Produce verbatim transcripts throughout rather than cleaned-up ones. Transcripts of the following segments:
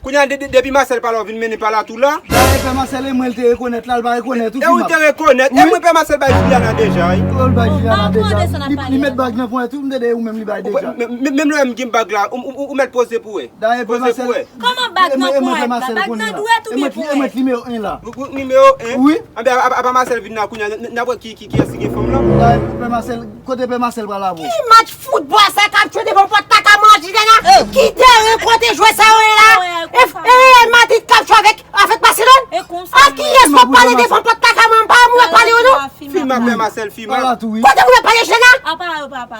Kounye a, de- de- depi Masèl pa la, w vin mennen Palatou la. Dayè, pè Masèl, e mwen l te rekonèt la, l pa rekonèt ou, e ou te rekonèt. E mwen, pè Masèl bay Juliana deja, wi. Ou bay Juliana deja. Li met bag nan ponyèt ou, m tande ou menm li bay deja. Menm lè m gen bag la, ou mèt poze pou wè. Dayè, pè Masèl, kòman bag nan ponyèt la? Bag nan dwèt oubyen ponyèt? Nimewo en la. Nimewo en? Wi. Anben, apa Masèl vin la kounye a, n ap wè ki kiyès ki gen fanm lan. Dayè, pè Masèl, kote pè Masèl pral avè w? Ki match foutbòl sa k ap jwe devan pòt kaka mwen, Juliana? Ki teren kote jwè sa yo ye la? E Real Madrid k ap jwe avèk, avèk Barcelone? A kiyès w ap pale devan pòt kaka mwen? M pa wè moun ap pale yo non. Fim ap pè Masèl, fim ap. Kote moun ap pale, Juliana?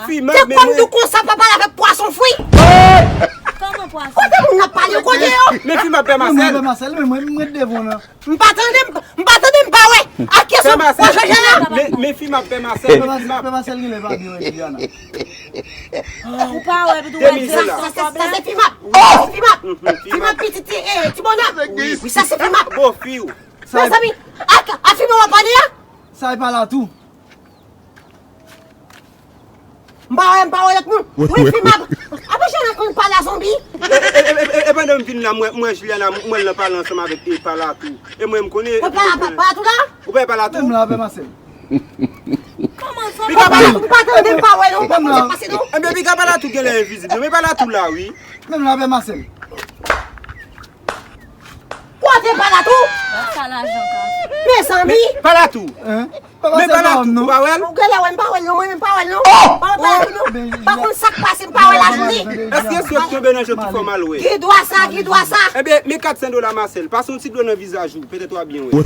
Fim ap. Se kòm nou konsa pa pale avèk pwason fri. Kote moun ap pale yo? Kote yo? Men fim ap pè Masèl. Mwen, mwen, mwen, mwen devan nan. M pa tande, m pa tande, m pa wè. A kiyès w ap jwe la? Men fim ap pè Masèl, men fim ap. Pè Masèl genlè pa byen wè Juliana. Ou pa wè, epi tou wè sa, sa, sa se fim ap. Sa se fim ap. Fim ap pitit, ti bonòm. Wi, sa se fim ap. Bon, fi w. Mezanmi, a fim ap pale a? Sa e Palatou. M pa wè, m pa wè lòt moun. Wi, fim ap. Apa Juliana konn pale a zonbi? E pandan m vin la, mwen, mwen Juliana, mwen l nan pale ansanm avèk e Palatou. E mwen, m konnen. Mwen pa, pa, Palatou la? Ou pa e Palatou? Menm la, pè Masèl. Kòman sa? Palatou, m pa tande, m pa wè non, m pa konn sa k pase non. Enben, piga Palatou genlè envizib. Men Palatou la, wi. Menm la, pè Masèl. Kote Palatou? Sa lajan ka. Mezanmi. Palatou. Men Palatou, ou pa wè l? Ou genlè wè m pa wè l non, mwen menm pa wè l non. Pa wè Palatou non. Pa konn sa k pase, m pa wè lajounen. Èske se w tonbe nan je pou fè w mal wè? Ki dwa sa, ki dwa sa? Enben, men kat san dola Masèl, pase yon ti dlo nan vizaj ou, petèt w a byen wè.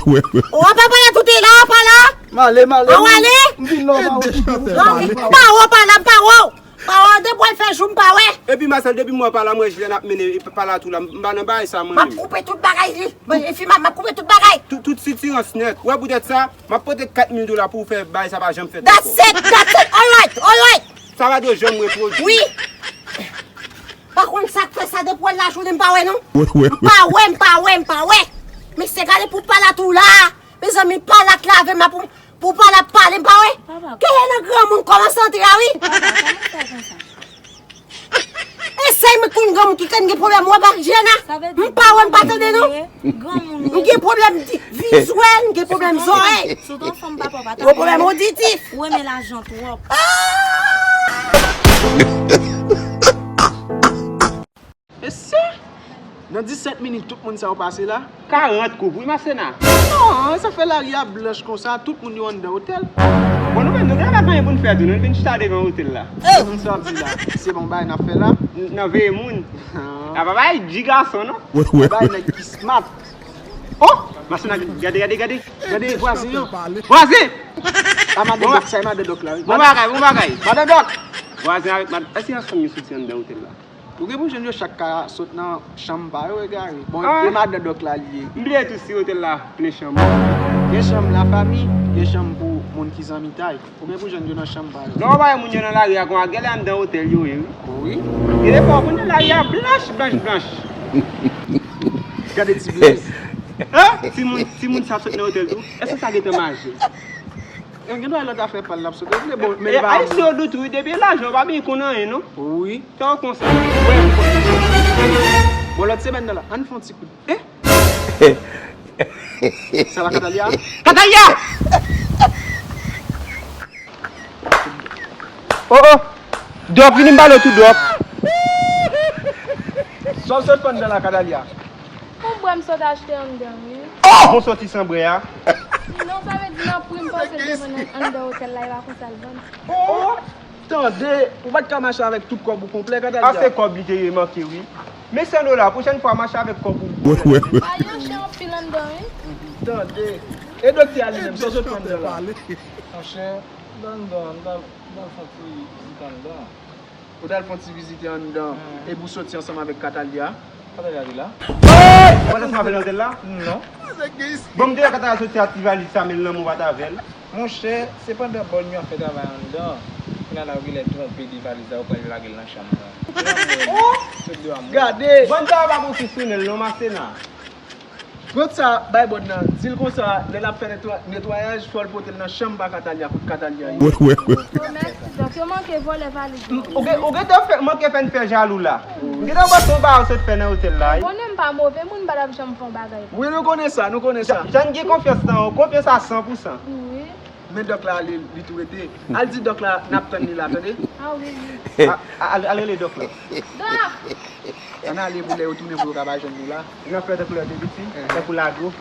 O, apa Palatou te la, apa la? M ale, m ale. An w ale? M vin la, m pa wè w. Pa wè, pa la, m pa wè w. Pawòl de bwè fè jou m pa wè. Epi Masèl, depi mwen pa la, mwen Juliana ap mennen Palatou la, m pa nan bagay sa mwen menm. M ap koupe tout bagay li. Mwen, fim ap, m ap koupe tout bagay. Tout, tout sitirans nèt. Ou wè poutèt sa, m ap pote kat mil dola pou w fè bagay sa pa janm fèt ankò. That's it, that's it. Alright, alright. Sa pa dwe janm repwodui. Wi. Pa konn sa k fè sa depi w al lajounen m pa wè non. M pa wè, m pa wè, m pa wè. Mesye gade pou Palatou la. Mezanmi, Palatou lave m la pou, pou Palatou pale m pa wè. Papa. Genlè nan granmoun kòmanse antre a wi. Papa, kòman fè konsa? Esèy mwen konn granmoun ki konn gen pwoblèm wè bak Jena. M pa wè, m pa tande non. M gen pwoblèm di- vizyèl, m gen pwoblèm zòrèy. Sou ton fanm papa pa ta. Gen pwoblèm oditif. Ou renmen lajan twòp. Mesye! Nan disèt minit tout moun sa yo pase la. Karant koup wi Masena. Non, sa fè lari a blanch konsa, tout moun yo anndan otèl. Bon, nou menm, nou genlè pa gen anyen pou n fè tou, nou vin chita devan otèl la. Ki moun sa w ap di la? Se bon bagay n ap fè la? N- Nan veye moun. Ah. A pa bay di gason, non? Bay nèg ki smart. Oh! Masena, gade, gade, gade. Gade vwazen an. Vwazen! A madan Dòk, sa e madan Dòk la, wi. Bon bagay, bon bagay. Madan Dòk! Vwazen avèk madan, èske y ap fanm yo soti anndan otèl la? Ou gen pou jwenn yo chak ka sot nan chanm pa yo egare. Bon, e madan Dòk la li ye. M bliye tou si otèl la plen chanm. Gen chanm lafanmi, gen chanm pou moun ki zanmitay. Ou gen pou jwenn yo nan chanm pa yo. Lè w pa wè moun yo nan lari a konsa, genlè anndan otèl yo ye, wi. Wi. Gen de fwa w konnen lari a blanch, blanch, blanch. Gade ti Blaze. Hein? Timoun, timoun sa sot nan otèl tou. Èske sa gentan maje? Yo gen dwa lòt afè pa l l ap sot. Yo vle bon, men l pa. Ayisyen yo dout wi, depi e lajan, yo pa byen konn anyen, non. Wi. Tan konsa. Bon, lòt semèn nan la, ann fè yon ti kout. Eh? Sa la Katalia? Katalia! Oh, oh! Dòk, vini m pale w tou, Dòk. Sa w sot pran nan la Katalia? Yon bwè m sot achte anndan, wi. Oh! Bon sòti san bwè a. Non, sa vle di nan pri m panse l te vann anndan otèl la, e pa konsa l vann. Oh! Tande, ou pa t ka mache avèk tout kòb ou konplè, Katalia. A se kòb li te ye manke, wi. Men san dola, pwochèn fwa mache avèk kòb ou konplè. Pa yon chen anpil anndan, wi. Tande. E doktè a li menm, sa w sot pran anndan la? Monchè, anndan, anndan, anndan, fè ti vizit anndan. Ou t al fè yon ti vizite anndan, epi w soti ansanm avèk Katalia. Katalia te la? Ou pa t ansanm avè l nan otèl la? Non. Bon, m te wè Katalia soti ak ti valiz sa, men l nan men w pa t avè l. Monchè, se pandan bòn yo ap fè travay anndan, kounye a la yo genlè twonpe de valiz la, yo pral lage l nan chanm nan. Oh! Gade! Bòn sa yo pa gon sou sou nèl non, Masena. Pran sa, bay bòn nan. Di l konsa, lè l ap fè netwa- netwayaj, fò l pote l nan chanm pa Katalia, kot Katalia ye. Bon, mèsi, Dòk. Yo manke vòlè valiz mwen. Ou gen ou gen tan fè manke fè n fè jalou la. M gen tan panse yon bagay w sot fè nan otèl la. Ou konnen m pa move moun, m pa t ap janm fè yon bagay. Wi, nou konnen sa, nou konnen sa. Jan gen konfyans nan ou, konfyans a san pou san. Wi. Men dòk la ale, li tou rete. Al di dòk la n ap tann li la, tande? Ah wi, wi. A- a- Al al rele dòk la. Dòk! Ann ale pou lè yo tounen pou yo ka bay jwenn nou la. N ap fè tankou lè de piti, tankou lago.